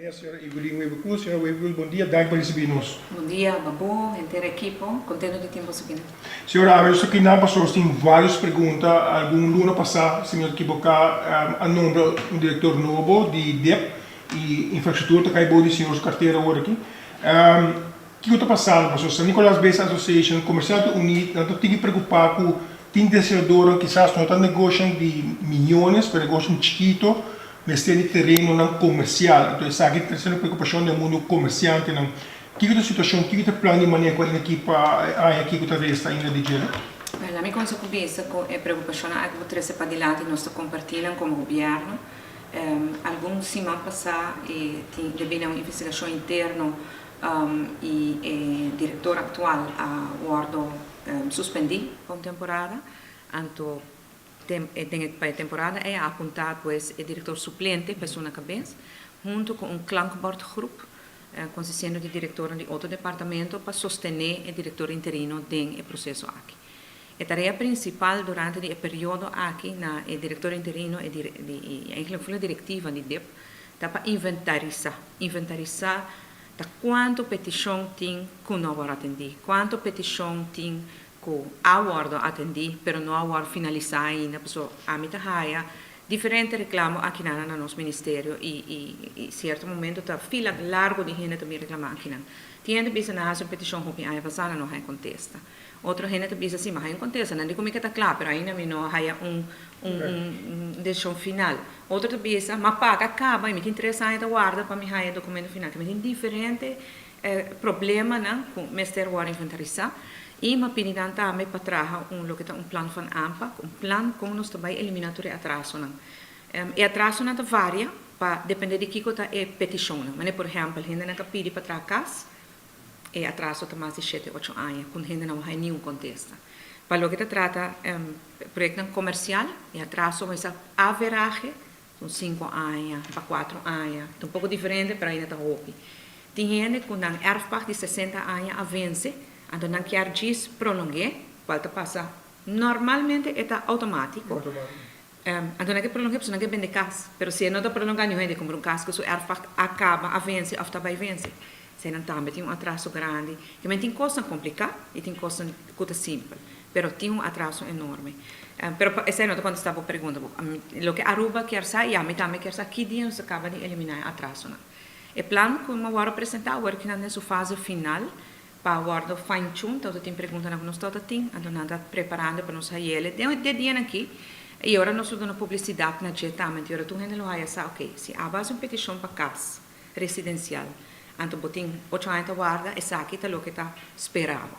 mes señora Evelyn Wever Croes. Señora Wever Croes, bon dia, danki pa ricibi nos. Bon dia Babu, henter ekipo, contento di tin boso akinan. Señora, awe nos ta akinan pasobra nos tin varios pregunta. Algun luna pasa, si mi no ta ekiboca, a nombra un director nobo di dip y infrastructura ta cay bou di señor su cartera awor aki. Kiko ta pasando? Pasobra San Nicolas Business Association, Comerciante Unit, nan ta tiki preocupa cu tin deseadornan kisas no ta negoshan di miyones, pero negoshan chikito, mester di terenonan comercial. Anto esaki ta trece un preocupacion den mundo comerciantenan. Kiko ta situacion? Kiko ta e plan di maneho ainda aki pa e aña aki cu ta resta ainda di dje? Well, ami cuminsa cu bisa cu e preocupacionnan aki cu bo trece padilanti nos ta comparti nan como gobierno. Algun siman pasa e tin debi na un investigacion interno y e director actual a wordo suspendi pa un temporada, anto den e pa e temporada ey a apunta pues e director suplente pa esun na cabes hunto cu un klankbordgroep consistiendo di directornan di otro departamento pa sostene e director interino den e proceso aki. E tarea principal durante di e periodo aki na e director interino y eigenlijk full e directiva di dip ta pa inventarisa, inventarisa ta cuanto peticion tin cu no a wordo atendi, cuanto peticion tin cu a wordo atendi pero no a wordo finalisa ainda, pasobra ami ta haya diferente reclamo akinan na nos ministerio y y cierto momento ta fila largo di hende ta bin reclama akinan. Tin hende bisa nan a haci un peticion hopi aña pasa nan no haya contesta. Otro hende ta bisa si, mi a haya un contesta, nan di cu mi ke ta cla, pero ainda mi no a haya un un decision final. Otro ta bisa, mi a paga caba y mi tin tres aña ta warda pa mi haya e documento final. Mi tin diferente problemanan cu mester worde inventarisa y mi a pidi nan tambe pa traha un loke ta un plan van aanpak, un plan con nos ta bay elimina tur e atrasonan. E atrasonan ta varia pa depende di kico ta e peticionnan. Manera por ehempel, hendenan ta pidi pa traha cas, E atraso ta mas di shete ocho aña ku hende no a haña niun kontesta. Pa loke ta trata proyektonan komersial, e atraso mester averahe un sinku aña pa kuatro aña. Ta un poko diferente pero ainda ta hopi. Tin hende ku nan erfpacht di 60 aña a vense, anto nan kier djis prolong'é, kual ta pasa normalmente e ta outomátiko. Anto nan ke prolong'é pasobra nan ke bende kas. Pero si e no ta prolongá niun hende kumpra un kas ku su erfpacht a kaba, a vense òf ta bai vense. Eseinan tambe tin un atraso grandi. Ke men tin kosnan kompliká i tin kosnan ku ta simpel, pero tin un atraso enorme. Pero pa esei no ta kontestá bo pregunta. Loke Aruba kier sa i ami tambe kier sa ki dia nos ta kaba di eliminá e atrasonan. E plan ku mi a wòrdu presentá awor kinan den su fase final pa wòrdu fine tune, tabata tin preguntanan ku nos tabata tin, anto nan ta preparando pa nos hayele den e dianan aki i ora nos lo duna publisidat na dje tambe, anto ora tur hende lo haya sa, ok, si abo hasi un petishon pa kas residensial, anto bo tin ocho aña ta warda, esaki ta loke ta spera bo.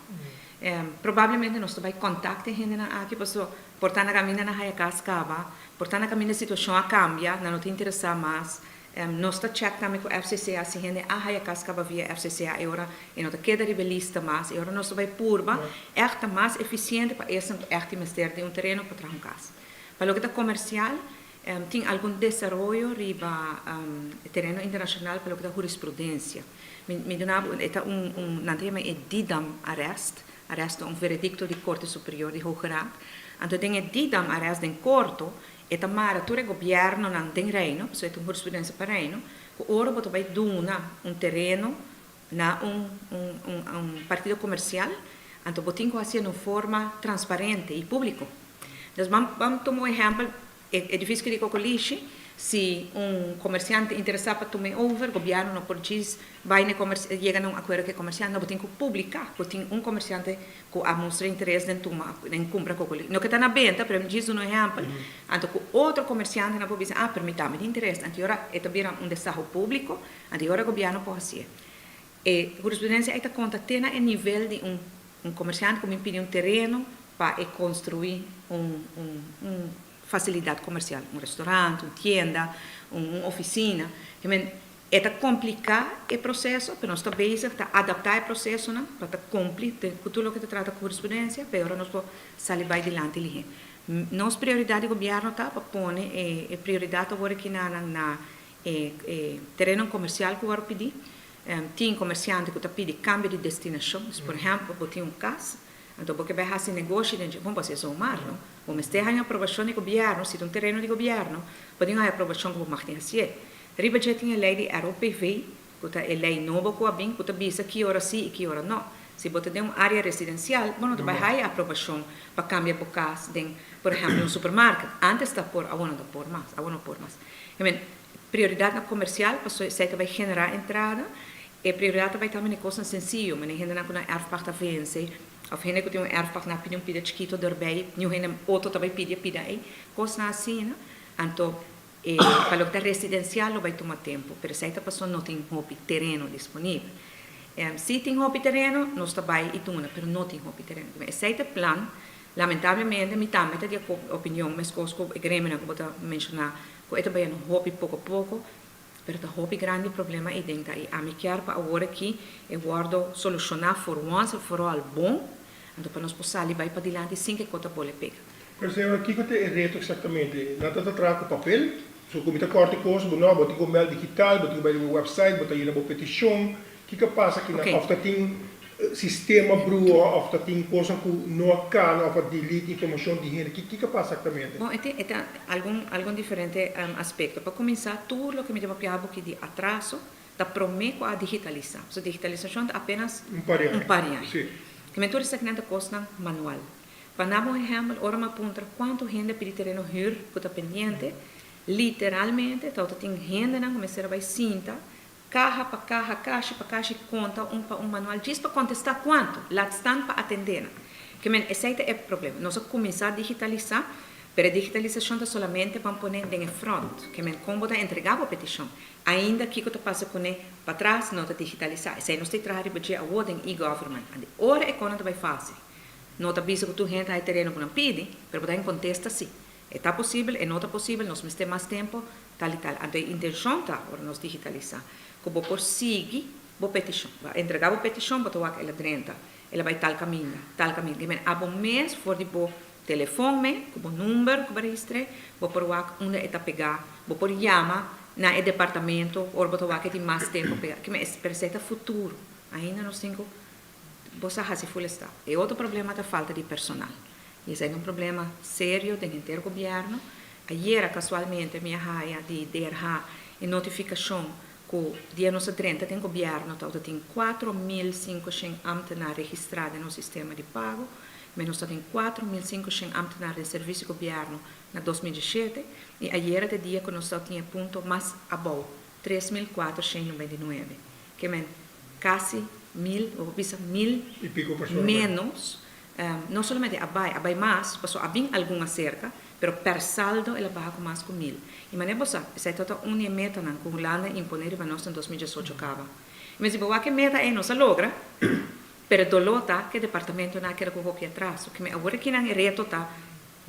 Probablemente nos ta bai kòntakt e hendenan aki pasobra por ta na kaminda nan haya kas kaba, por ta na kaminda e situashon a kambia, nan no ta interesá mas. Nos ta check tambe ku FCCA si hende a haya kas kaba via FCCA e ora e no ta keda riba e lista mas, e ora nos ta bai purba ègt ta mas efisiente pa esnan ku ègt tin mester di un tereno pa traha un kas. Pa loke ta komersial tin algun desaroyo riba e tereno internashonal pa loke ta hurisprudensia. Mi duna bo e ta un un nan ta yama e Didam arrest, arrest ta un veredikto di Korte Superior di Hoge Raad. Anto den e Didam arrest den korto E ta mara tur e gobièrnunan den Reino, pasobra e ta un hurisprudensia pa Reino, ku ora bo ta bai duna un tereno na un un un partido komersial, anto bo tin ku hasié na un forma transparente i públiko. Dus ban ban tuma un ehèmpel, e edifisio di Kokolishi, si un komersiante interesá pa tum'é over, gobièrnu no por djis bai na e komersiante, yega na un akuerdo ku e komersiante, no, bo tin ku publiká ku tin un komersiante ku a mustra interes den tuma den kumpra kokoli. No ke ta na benta, pero mi djis duna un ehèmpel. Anto ku otro komersiantenan por bisa, ah, pero mi tambe tin interes. Anto e ora e ta bira un desaho públiko, anto e ora gobièrnu por hasié. E hurisprudensia ei ta konta te na e nivel di un un komersiante ku bin pidi un tereno pa e konstruí un un un fasilidat komersial, un restorant, un tienda, un un ofisina. E ta kompliká e proseso, pero nos ta bezig ta adaptá e prosesonan pa ta kumpli ku tur loke ta trata ku hurisprudensia, pa e ora nos por sali bai dilanti lihé. Nos prioridat di gobièrnu ta pa pone e prioridat awor aki nanan na e e terenonan komersial ku wòrdu pidí. Tin komersiante ku ta pidi kambio di destinashon. Dus por ehèmpel, bo tin un kas, anto bo ke bai hasi negoshi den dje, bon bo hasi zomaar no. Bo mester haña aprobashon di gobièrnu, si ta un tereno di gobièrnu, bo tin haña aprobashon ku bo mag tin hasié. Riba dje tin e lei di ROPV, ku ta e lei nobo ku a bin ku ta bisa ki ora si i ki ora no. Si bo ta den un área residensial, bo no ta bai haya aprobashon pa kambia bo kas den, por ehèmpel, un supermarket. Ántes ta por, awor no ta por mas, awor no por mas. I men, prioridat na komersial, pasobra esei ta bai generá entrada. E prioridat ta bai tambe na e kosnan sensiyo, manera hendenan ku nan erfpacht a vense, òf hende ku tin un erfpacht nan a pidi un pida chikito derbei, niun hende otro ta bai pidi e pida ei. Kosnan asina. Anto, E pa loke ta residencial lo bay tuma tempo, pero esey ta pasobra no tin hopi tereno disponibel. Si tin hopi tereno, nos ta bay y duna, pero no tin hopi tereno. Esey ta e plan. Lamentablemente mi tambe ta di opinion, mescos cu e gremionan cu bo ta menciona, cu e ta bayendo hopi poco poco, pero ta hopi grandi problema eyden ta. Y ami kier pa awor aki e wordo soluciona for once and for all bon, anto pa nos por sali bay padilanti sin cu e cos ta bole pega. Pero señora, kiko ta e reto eksaktamente? Nan ta ta traha ku papel? So ku mi ta kòrta e kos, bo no, bo tin ku mèl digital, bo tin ku bai riba e wèpsait, bo ta yena bo petishon. Kiko a pasa aki nan? Òf ta tin sistema bruha òf ta tin kosnan ku no a kana òf a delete informashon di hende? Kiko a pasa eksaktamente? Bon, e tin e ta algun algun diferente aspekto. Pa kuminsá, tur loke mi ta papia bo aki di atraso ta promé ku a digitalisá. So digitalisashon ta apenas Un par di aña. un par di aña. Sí. Kimen tur esakinan ta kosnan manual. Pa na bo ehèmpel, ora mi a puntra kuantu hende a pidi tereno hür ku ta pendiente, literalmente tabata tin hendenan ku mester a bai sinta kaha pa kaha, kashi pa kashi konta un pa un manual djis pa kontestá kuantu, laat staan pa atendé nan. Ke men, esei ta e problema. Nos a kuminsá digitalisá, pero e digitalisashon ta solamente ban pone den e front. Ke men, kon bo ta entregá bo petishon? Ainda kiko ta pasa kuné patras no ta digitalisá. Esei nos ta traha riba dje awor den e-government. Andi ora e konan ta bai fásil. No ta bisa ku tur hende haña tereno ku nan pidi, pero bo ta haña kontesta si. E ta posibel, e no ta posibel, nos mester mas tempu, tal i tal. Anto e intenshon ta, ora nos digitalisá, ku bo por sigui bo petishon. Bo a entregá bo petishon, bo ta wak el a drenta, el a bai tal kaminda, tal kaminda. Ke men abo mes for di bo telefon me, ku bo number ku bo a registr'é, bo por wak unda e ta pegá. Bo por yama na e departamento ora bo ta wak e tin mas tempu pegá. Ke men, pero esei ta futuro. Ainda nos tin ku. Bo sa hasi full stap. E otro problema ta falta di personal. Y esaki ta un problema serio den henter gobierno. Ayera casualmente mi a haya di DRH e notificacion cu dia nos a drenta den gobierno tabata tin 4500 ambtenaar registra den nos sistema di pago. Me nos ta tin 4500 ambtenaar den servicio gobierno na 2017 y ayera ta e dia cu nos tabatin e punto mas abou, 3499. Ke men kasi mil, bo por bisa mil I piko persona bai. ménos, no solamente a bai, a bai mas, pasobra a bin algun aserka, pero per saldo el a baha ku mas ku mil. I manera bo sa, esei tabata un di e metanan ku Hulanda a imponé riba nos na 2018 kaba. I mi si bo wak e meta ei nos a logra, pero e doló ta ku e departamentonan a keda ku hopi atraso. Ke men awor akinan e reto ta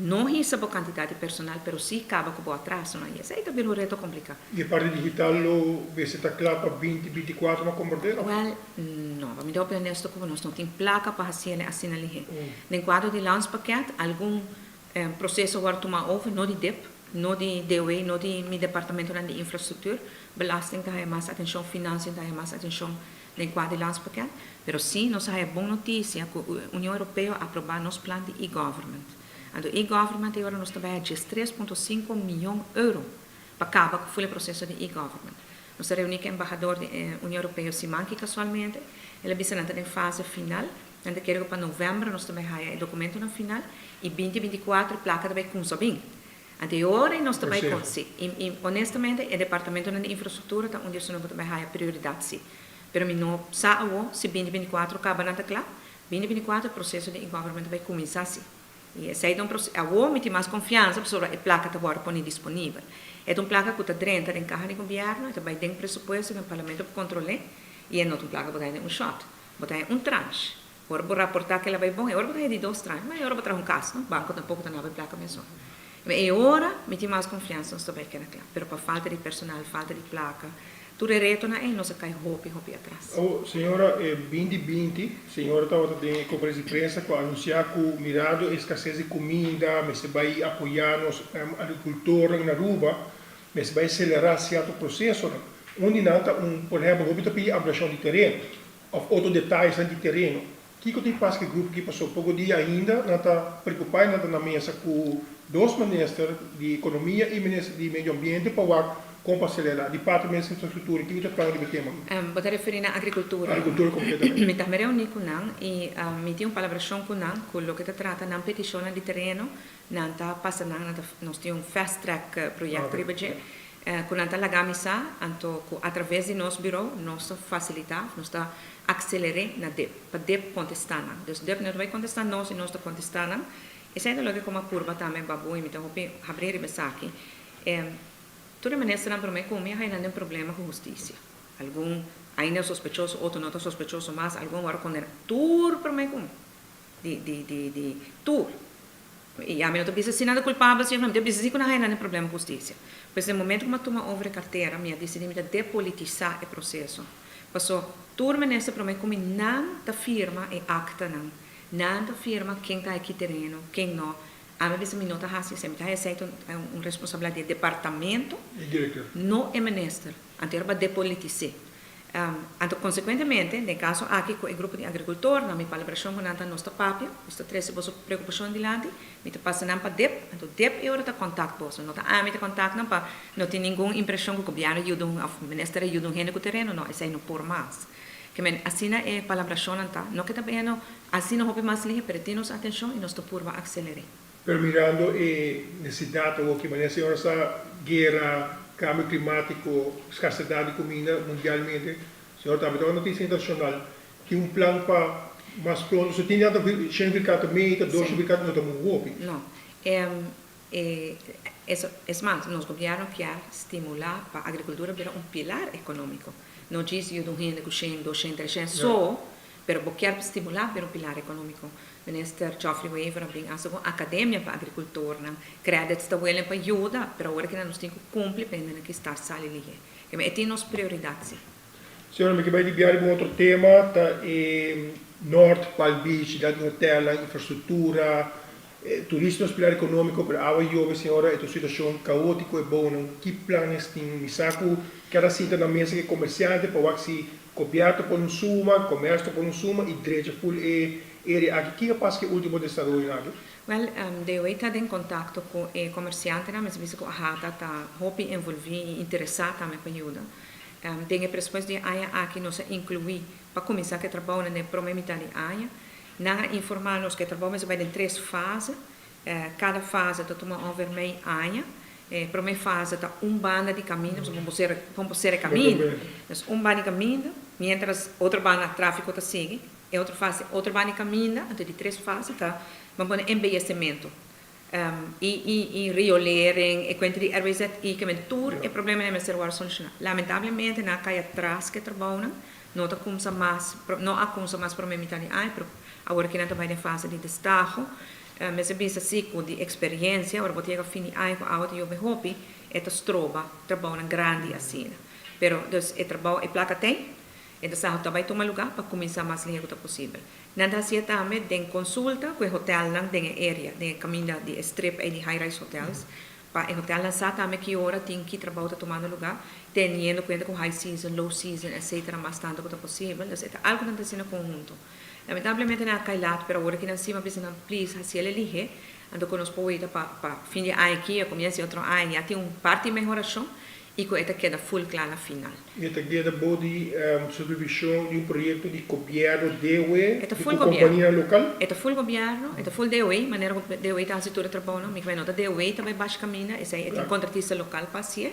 No hisa bo kantidat di personal pero sí kaba ku bo atrasonan i esei ta bira un reto kompliká. I e parti digital lo mester ta kla pa 2024 pa komprendé òf? Wèl, no. Pa mi ta hopi honesto ku bo nos no tin plaka pa hasiel asina lihé. Den kuadro di Landspakket algun proseso wòrdu tumá over, no di dip, no di DOW, no di mi departamentonan di infrastruktur. Belasting ta haña mas atenshon, finansien ta haña mas atenshon den kuadro di Landspakket. Pero sí nos a haña bon notisia ku Union Europeo a aprobá nos plan di e-government. Anto e-government ei ora nos ta bai a 13.5 mion euro pa kaba ku ful e proseso di e-government. Nos a reuní ku e embahador di Union Europeo siman aki kasualmente. El a bisa nan ta den fase final. Nan ta kere ku pa novèmber nos ta bai haña e dokumentonan final i 2024 plaka ta bai kumsa bin. Anto e ora ei nos ta bai kon sí. I honestamente e departamentonan di infrastruktura ta un di esunnan ku ta bai haña prioridat sí. Pero mi no sa awo si 2024 kaba nan ta kla. 2024 e proseso di e-government ta bai kuminsá sí. I esei ta un proseso, awo mi tin mas konfiansa pasobra e plaka ta wòrdu pone disponibel. E ta un plaka ku ta drenta den kaha di gobièrnu, e ta bai den presupuesto, den parlamento pa kontrol'é i e no ta un plaka ku ta haña den un shòt. Bo ta haña un tranche. Ora bo raportá kela bai bon, e ora bo ta haña di dos tranche, ma e ora bo traha un kas, no? Banko tampoko ta naba e plaka mesun. E ora mi tin mas konfiansa nos ta bai keda kla. Pero pa falta di personal, falta di plaka, tur e retonan ei nos a kai hopi, hopi atras. Awo, señora, e 2020, señora tabata den e konferensia di prensa ku a anunsiá ku mirando e eskases di kuminda, mester bai apoyá nos agrikultornan na Aruba, mester bai selerá sierto prosesonan. Un di nan ta un, por ehèmpel, hopi ta pidi ampliashon di tereno òf otro detayesnan di tereno. Kiko tin pas ku e grupo aki pasó poko dia ainda nan ta preokupá i nan ta na mesa ku dos minister di ekonomia i minister di medio ambiente pa wak. Kon pa aselerá? Di parti Minister di Infrastruktura, kiko ta plan riba e tema aki? Bo ta referí na agrikultura? Agrikultura kompletamente. Mi tambe reuní ku nan i mi tin un palabrashon ku nan ku loke ta trata nan petishonnan di tereno, nan ta pasa nan, nan ta, nos tin un fast track proyekto riba dje, ku nan ta laga mi sa, anto ku atraves di nos biro nos ta fasilitá, nos ta akseler'é na dip, pa dip kontestá nan. Dus dip no ta bai kontestá nos i nos ta kontestá nan. Esei ta loke ku mi a purba tambe Babu i mi ta hopi habrí riba esaki. Tur e ministernan promé ku mi a haña nan den problema ku hustisia. Algun ainda sospechoso, otro no ta sospechoso mas, algun a wòrdu kondená. Tur promé ku mi. Di, di, di, di, tur. I ami no ta bisa si nan ta kulpabel, si òf no, mi ta bisa si ku nan a haña nan den problema ku hustisia. Pues den momento ku mi a tuma over e kartera, mi a disidí mi ta depolitisá e proseso. Paso, tur minister promé ku mi, nan ta firma e aktanan. Nan ta firma ken ta haña ki tereno, ken no. Ami bisa mi no ta hasi esei, mi ta hasi esei ta un responsabilidat di e departamento, no e minister. Anto era pa depolitis'é. Anto konsekuentemente, den e kaso aki ku e grupo di agrikultornan, mi palabrashon ku nan ta nos ta papia, nos ta trese boso preokupashon dilanti, mi ta pasa nan pa dep, anto dep e ora ta kontakt boso, no ta ami ta kontakt nan pa no tin ningun impreshon ku gobièrnu yuda un òf minister a yuda un hende ku tereno, no, esei no por mas. Ke men asina e palabrashonnan ta, no ke ta beno asina hopi mas lihe, pero e tin nos atenshon i nos ta purba akseler'é. Pero mirando e nesesidat awor ki manera señora sa, guera, kambio klimátiko, skarsedat di kuminda mundialmente, señora tambe ta un notisia internashonal, tin un plan pa mas pronto, so tin ya ta shen virkante meta, dos shen virkante no ta mun hopi. No. E es mas, nos gobièrnu kier stimulá pa agrikultura bira un pilar ekonómiko. No djis yuda un hende ku shen, dos shen, tres shen so, pero bo kier stimulá bira un pilar ekonómiko. Minister Geoffrey Wever a bin hasta ku un akademia pa agrikultornan. Credits ta welen pa yuda, pero awor kinan nos tin ku kumpli pa hendenan ki start sali lihé. Keme e tin nos prioridat si. Señora, mi ke bai di bia riba un otro tema, ta e North Palm Beach, siudat di hotelnan, infrastruktura, Turismo es pilar economico pero awa yobe señora e ta un situacion caotico e bounan ki planes tin mi sa cu cada sinta na mesa cu e comerciante pa wak si gobierno ta pone un suma comercio ta pone un suma y drecha full e area aki kico a pasa cu e ultimo desaroyonan aki? Wel DOE ta den contacto cu e comerciantenan mester bisa cu AHATA ta hopi envolvi y interesa tambe pa yuda. Den e presupuesto di e aña aki nos a inclui pa cuminsa cu e trabounan den e prome mitad di aña. Nan a informá nos ku e trabou mester bai den tres fase. Kada fase ta tuma ongeveer mei aña. E promé fase ta un banda di kaminda, pasobra bo sera, kon bo sera e kaminda. Dus un banda di kaminda, miéntras otro banda tráfiko ta sigui. E otro fase, otro banda di kaminda. Anto di tres fase ta, bo pone embeyesimentu i i riolering, e kuenta di RWZI, ke men tur e problemanan mester wòrdu solushoná. Lamentablemente nan a kai atras ku e trabounan. No ta kumsa mas, no a kumsa mas prome mitad di aña, pero awor ki nan ta bai den fase di destaho. Mester bisa si ku di eksperiencia, ora bo ta yega fin di aña ku awa ta yobe hopi, e ta stroba trabounan grandi asina. Pero dus e trabou, e plaka t'ei, e destaho ta bai tuma luga pa kuminsá mas lihe ku ta posibel. Nan ta hasié tambe den konsulta ku e hotelnan den e area, den e kaminda di e strip ei di high rise hotels, Pa e hotelnan sa tambe ki ora tin ki trabou ta tumando lugá, teniendo kuenta ku high season, low season, etcetera mas tantu ku ta posibel. Dus e ta algu ku nan ta hasi na konhunto. Lamentablemente nan a kai lat, pero awor ki nan sima bisa nan please hasi el e lihé, anto ku nos por weta pa pa fin di aña aki o komienso di otro aña ya tin un parti mehorashon i ku e ta keda full kla na final. E ta keda bou di supervision di un proyecto di gobierno DOE di cu companianan local? E ta full gobierno, e ta full DOE, manera cu DOE ta haci tur e trabounan, mi no ta DOE ta bay bash caminda, esey e tin contratista local pa hacié.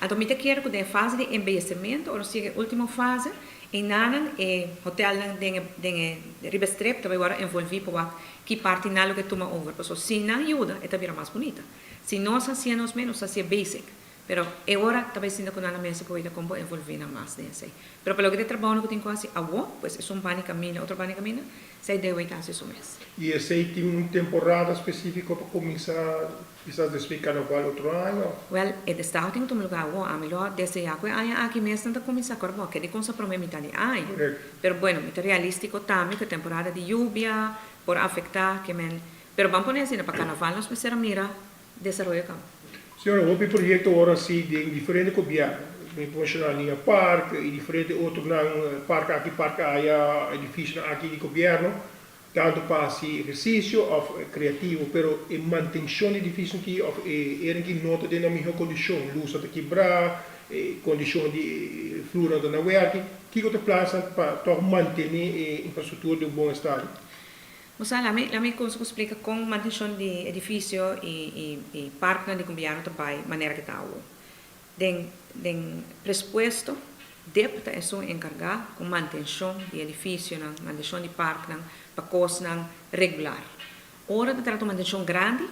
Anto mi ta kere cu den e fase di embeyecemento, ora nos yega e ultimo fase, einanan e hotelnan den e den e riba e strip ta bay worde envolvi pa wak ki parti nan lo ke tuma over, pasobra si nan yuda e ta bira mas bunita. Si nos hacié nos mes, nos hacié basic. Pero e ora ta bai sinta ku nan na mesa pa weta kon por envolvé nan mas den esei. Pero pa loke ta e trabounan ku tin ku hasi awo, pues esun bani kaminda, otro bani kaminda, esei debe ta hasi su mes. I esei tin un temporada spesífiko pa kuminsá, kisas despues di karnaval otro aña òf? Wèl, e destaho tin ku tuma lugá awo. Ami lo a deseá ku e aña aki mes nan ta kuminsá. Kòrda bo, ke di kumsa promé mitá di aña. Pero bueno, mi ta realístiko tambe ku e temporada di yubia por afektá ke men. Pero ban pone asina, pa karnaval nos mester a mira Desaroyo kaba. Señora, hopi proyecto ora si den diferente gobierno. Mi por menciona Liña Park y diferente otronan, park aki, park aya, edificionan aki di gobierno. Tantu pa hasi ehersisio òf kreativo, pero e mantenshon di edifisio aki òf e eren ki no ta den nan mihó kondishon, lus a ta kibrá, e kondishon di e flur no ta na wèrki. Kiko ta plasa pa tòg mantené e infrastruktura den un bon estado? Bo sa, lami lami kuminsá ku splika kon mantenshon di edifisio i i i parknan di gobièrnu ta bai manera ku ta awor. Den den presupuesto, dep ta esun enkargá ku mantenshon di edifisionan, mantenshon di parknan pa kosnan regular. Ora ta trata un mantenshon grandi,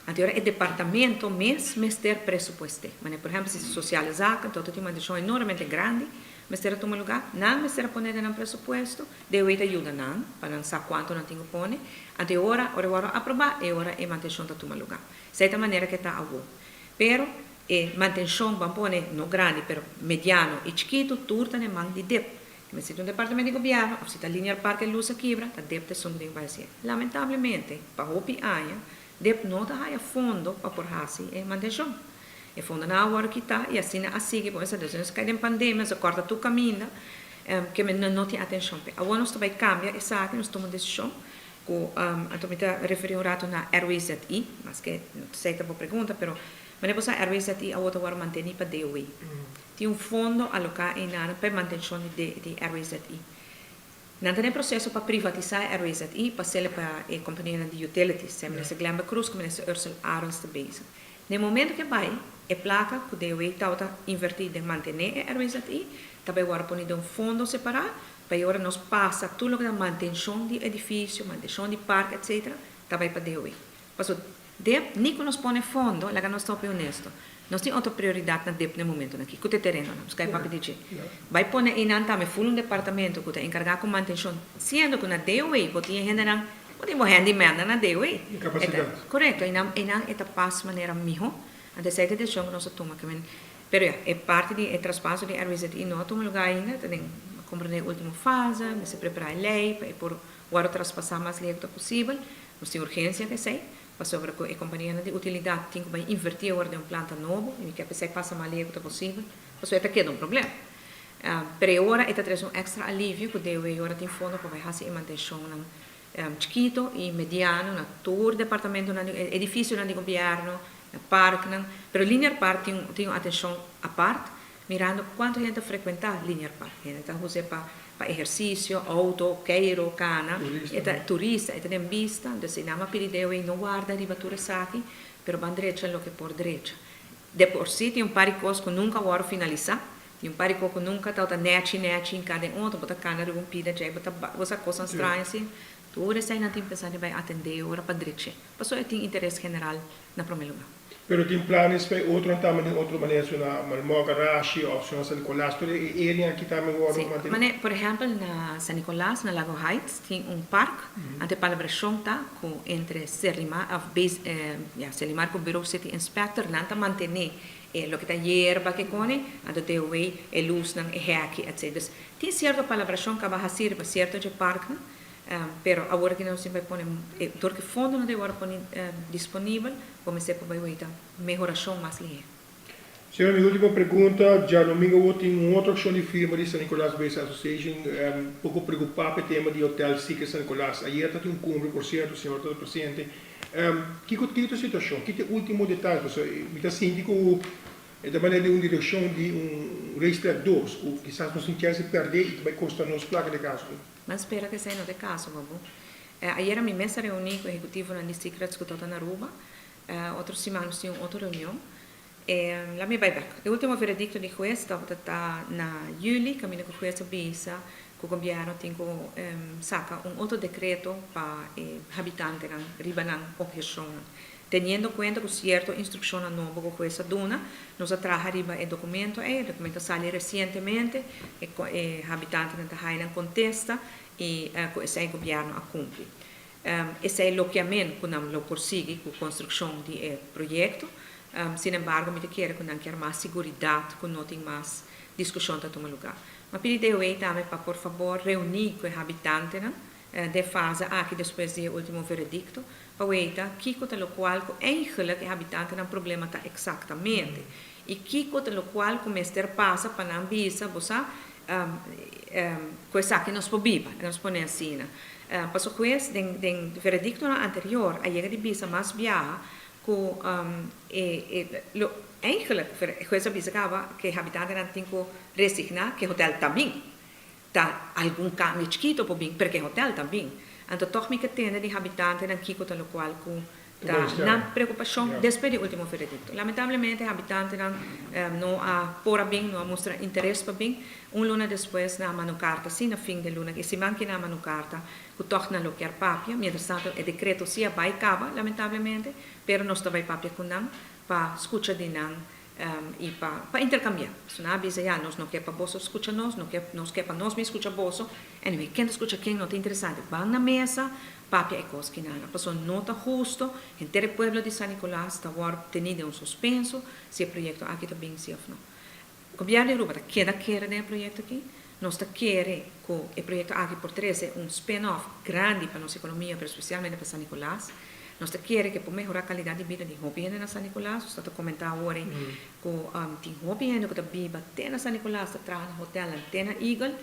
anto ora e departamento mes mester presupuest'é. Manera por ehèmpel si ta sosiale zaken, ta tin mantenshon enormemente grandi mester a tuma lugá, nan mester a pone den nan presupuesto, DOW ta yuda nan pa nan sa kuantu nan tin ku pone. Anto e ora, ora e wòrdu aprobá, e ora e mantenshon ta tuma lugá. Esei ta manera ku e ta awó. Pero E mantenshon ban pone no grandi pero mediano i chikitu tur ta den man di dep. Kimen si ta un departamento di gobièrnu òf si ta Linear Park e lus a kibra ta dep ta esun ku tin ku bai hasié. Lamentablemente pa hopi aña dep no ta haya fondo pa por hasi e mantenshon. E fondonan a wòrdu kitá i asina a sigui bon esei. Nos a kai den pandemia nos a kòrta tur kaminda kimen nan no tin atenshon p'e. Awor nos ta bai kambia esaki nos tuma un desishon ku anto mi ta referí un ratu na RWZI maske no ta esei ta bo pregunta pero Manera bo sa RWZI awor ta wòrdu mantení pa DOW. Tin un fondo aloká einan pa e mantenshon di di RWZI. Nan ta den proseso pa privatisá e RWZI pa sele pa e kompanianan di utilities, sea Minister Glenbert Croes ku Minister Ursell Arends ta bezig. Den momento ku e bai, e plaka ku DOW tabata invertí den mantené e RWZI ta bai wòrdu poni den un fondo separá pa e ora nos pasa tur loke ta mantenshon di edifisio, mantenshon di park etcetera ta bai pa DOW. Pasobra Dep, ni ku nos pone fondo, laga nos ta hopi honesto. Nos tin otro prioridat na dep na e momentonan aki, ku ta e terenonan. Nos kai papia di dje. Bai pone einan tambe ful un departamento ku ta enkargá ku mantenshon, siendo ku na DOW bo tin e hendenan, bo tin bo handymannan na DOW. E kapasidat. Korekto, einan einan e ta pas manera mihó. Anto esei ta e desishon ku nos a tuma. Ke men, pero ya, e parti di e traspaso di RWZI no a tuma lugá ainda, ta den, a komprendé e último fase, mester prepará e lei pa e por wòrdu traspasá mas lihé ku ta posibel. Nos tin urgensia ku esei, pasobra ku e kompanianan di utilidat tin ku bai invertí awor den un planta nobo i mi ke pa esei pasa mas lihé ku ta posibel, pasobra e ta keda un problema. Pero e ora e ta trese un èkstra alivio ku DOW ora tin fondo pa bai hasi e mantenshonnan chikito i mediano na tur departamentonan di edifisionan di gobièrnu, na parknan. Pero Linear Park tin tin un atenshon apart Mirando cuanto hende ta frecuenta Linear Park. Hende ta huse pa pa ehercicio, auto, keiro, cana. Turista. E ta turista, e ta den bista. Entonces si nan a pidi deo ey no warda riba tur esaki, pero ban drecha loke por drecha. De por si tin un par di cos cu nunca a worde finalisa. Tin un par di cos cu nunca tabata nechi nechi hinca den otro. Bo ta cana riba un pida djey bo ta bo sa cosnan straño asina. Tur eseynan tin pensa di bay atende ora pa dreche. Pasobra e tin interes general na prome lugar. Pero tin planes pa e otronan tambe den otro manera su na Malmok, Arashi of su na San Nicolas. Tur e area aki tambe wòrdu Sí, mantení. mane por ehèmpel na San Nicolas, na Lago Heights tin un park, anto e palabrashon ta ku entre Serlimar of base ya Serlimar ku Bureau City Inspector nan ta mantené e loke ta yerba ke kone, anto DOW e lusnan, e hèki etc. Dus tin sierto palabrashon kaba hasi riba sierto dje parknan. Pero awor aki nos tin bai pone e dor ku e fondonan ta wòrdu pone disponibel bo mester por bai weta mehorashon mas lihé. Señora, mi ultimo pregunta, djadomingo awor tin un otro akshon di firma di San Nicolas Based Association, poko preokupá pa e tema di Hotel Secret San Nicolas. Ayer ta tin un kumbre, por sierto, señor ta presente. Kiko kiko ta e situashon? Ki ta e ultimo detaye? Pasobra mi ta sinti ku E ta manera di un direkshon di un racetrack dos ku kisas nos tin chèns di pèrdè i ta bai kosta nos plaka di kaso. Nan spera ku esei no ta e kaso, babu. Ayera mi mes a reuní ku ehekutivonan di Secrets ku tabata na Aruba. Otro siman nos tin un otro reunion. Laat mi bai bèk. E último veredikto di hues tabata ta na yüli, kaminda ku hues a bisa ku gobièrnu tin ku saka un otro dekreto pa e habitantenan riba nan opheshonnan. Teniendo kuenta ku sierto instrukshonnan nobo ku hues a duna, nos a traha riba e dokumento ei. E dokumento a sali resientemente, e e habitantenan ta haña nan kontesta i ku esei gobièrnu a kumpli. Esei lokiamen ku nan lo por sigui ku konstrukshon di e proyekto. Sinembargo mi ta kere ku nan kier mas siguridat ku no tin mas diskushon ta tuma lugá. Mi a pidi DOE tambe pa por fabor reuní ku e habitantenan Den fase aki despues di e ultimo veredicto, pa weita kico ta locual cu eigenlijk e habitantenan problema ta exactamente y kico ta locual cu mester pasa pa nan bisa, bo sa, cu esaki nos por biba, nos pone asina. Paso hues den veredictonan anterior a yega di bisa mas biaha cu e lo eigenlijk hues a bisa caba cu e habitantenan tin cu resigna cu e hotel ta bin. Ta algun cambio chikito por bin, pero cu e hotel ta bin. Anto toch mi ke tende di habitantenan kico ta locual cu ta nan preocupacion despues di ultimo veredicto. Lamentablemente habitantenan no a por a bin, no a mustra interes pa bin. Un luna despues nan a manda un carta, si na fin di luna, e siman ki nan a manda un carta cu toch nan lo kier papia. Mientras tanto e decreto si a bay caba lamentablemente, pero nos ta bay papia cu nan pa scucha di nan i pa pa intercambia. So nan a bisa ya nos no ke pa boso scucha nos, no ke nos ke pa nos mes scucha boso. Anyway, ken ta scucha ken no ta interesante. Ban na mesa papia e cos kinan. Pasobra no ta husto, henter e pueblo di San Nicolas ta word teni den un suspenso si e proyecto aki ta bin si of no. Gobierno di Aruba ta keda kere den e proyecto aki. Nos ta kere cu e proyecto aki por trece un spin-off grandi pa nos economia, pero specialmente pa San Nicolas. Nos ta kere cu e por mehora calidad di bida di hopi hende na San Nicolas. Nos ta ta comenta awor ey cu tin hopi hende cu ta biba te na San Nicolas, ta traha na hotelnan te na Eagle.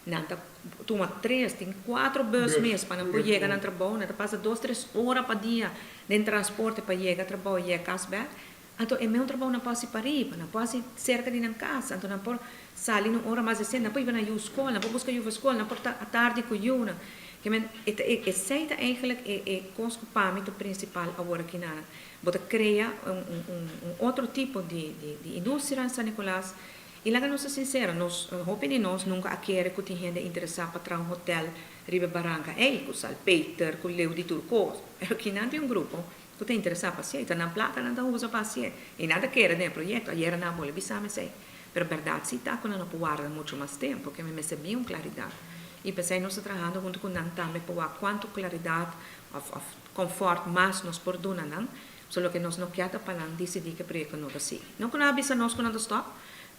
Nan ta tuma tres, tin cuatro bus mes pa nan por yega nan trabou. Nan ta pasa dos, tres ora pa dia den transporte pa yega trabou y yega cas bek. Anto e meun trabou nan por hasi pariba, nan por hasi serka di nan kas, anto nan por sali na un ora mas desente, nan por hiba nan yu skol, nan por buska yu for skol, nan por ta atardi ku yunan. Ke men, e ta e esei ta eigenlijk e e kos ku pa mi ta prinsipal awor aki nan. Bo ta krea un un un un otro tipo di di di industria na San Nicolas i laga nos ta sinsero, nos hopi di nos nunka a kere ku tin hende interesá pa traha un hotel riba e baranka ei, ku salpeter, ku leu di tur kos, pero kinan tin un grupo Ku ta interesá pa hasié, ta nan plaka nan ta usa pa hasié i nan ta kere den e proyekto. Ayera nan a bole bisa mi esei. Pero bèrdat si ta ku nan no por warda muchu mas tempu, ke mi mester bin un klaridat. I p'esei nos ta trahando huntu ku nan tambe pa wak kuantu klaridat òf òf kònfòrt mas nos por duna nan. So loke nos no kier ta pa nan disidí ku e proyekto no ta sigui. No ku nan a bisa nos ku nan ta stòp,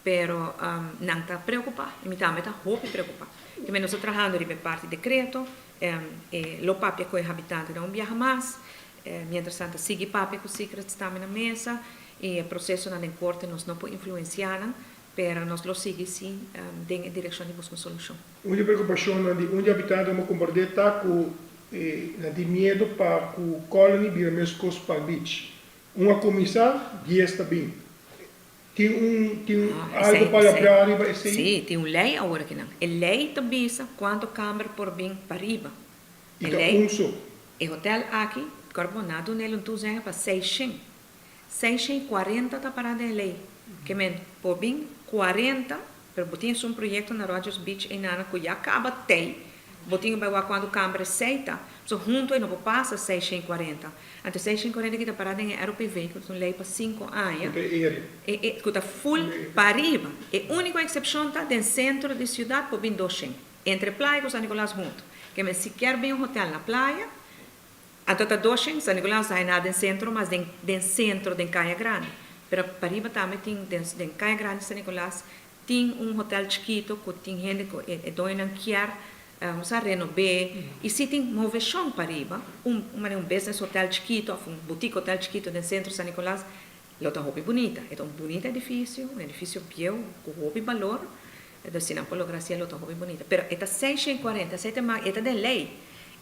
pero nan ta preokupá i mi tambe ta hopi preokupá. Ke mi nos ta trahando riba e parti dekreto, E lo papia ku e habitantenan un biaha mas. Mientras tanto sigui papia ku Secrets tambe na mesa i e prosesonan den korte nos no por influensiá nan, pero nos lo sigui si den e direkshon di buska un solushon. Un di e preokupashonnan di un di e habitantenan ku kompartí ta ku nan tin miedu pa ku Colony bira meskos Palm Beach. Un a kuminsá, dies ta bin. Tin un tin algo palabrá riba esei? Sí, tin un lei awor akinan. E lei ta bisa kuantu kamber por bin pariba. I ta un so. E hotel aki, kòrp bo na dun'el un toezegging pa seishen. Seishen i kuarenta ta pará den e lei. Ke men por bin kuarenta, pero bo tin esun proyekto na Rogers Beach einana ku ya kaba tei, bo tin ku bai wak kuantu kamber esei ta. So huntu ei no por pasa seishen i kuarenta. Anto 640 ki ta pará den e ROPV, ku ta un lei pa sinku aña, Ku ta e area. e e ku ta full pariba. E úniko eksepshon ta den sentro di siudat por bin 200, entre Playa ku San Nicolas huntu. Ke men si kier bin un hotel na Playa, anto ta 200, San Nicolas ta hay nada den sentro mas den den sentro den Kaya Grandi. Pero pariba tambe tin den den Kaya Grandi San Nicolas tin un hotel chikito ku tin hende ku e e doñonan kier Nos a renob'é i si tin moveshon pariba, un manera un business hotel chikito òf un boutique hotel chikito den sentro San Nicolas lo ta hopi bunita. E ta un bunita edifisio, un edifisio bieu ku hopi balor, entonces si nan por logra hasié lo ta hopi bunita. Pero e ta 640, esei ta e ta den lei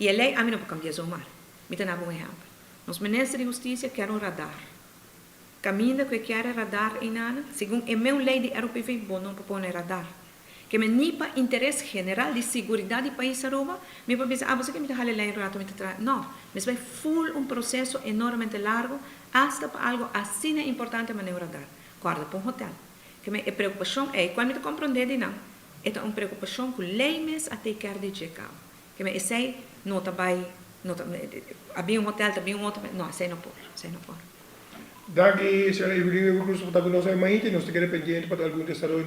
i e lei ami no por kambia zomaar. Mi ta naba un ehèmpel. Nos minister di hustisia kier un radar. Kaminda ku e kier e radar einana, segun e meu lei di ROPV bo no por pone radar. Ke men ni pa interes general di siguridat di pais Aruba, mi por bisa, ah, bo sa ke mi ta hala e lei un rato mi ta traha. No, mester bai full un proceso enormemente largo hasta pa algo asina importante manera un radar. Corda pa un hotel. Ke men e preocupacion ey, cual mi ta comprende di nan, e ta un preocupacion cu ley mes a take care di dje caba. Ke men esey no ta bai, no ta, a bin un hotel ta bin un otro, no, esey no por, esey no por. Danki, señora Evelyn Wever-Croes, pa ta cu nos awe mainta y nos ta keda pendiente pa algun desaroyo.